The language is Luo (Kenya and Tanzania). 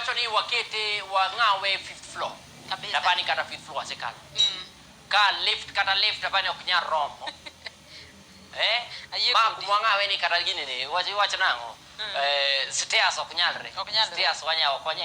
Iwacho ni wakete wang'awe fifth floor. Kabisa. Napani kata fifth floor asekalo. Ka lift kata lift apani ok nyal romo. Eh? Ayie Ma kodi. kuma wang'awe ni kata gini ni wach iwacho nang'o? Stairs ok nyalre. Ok nyalre. Stairs wanya ok wanya.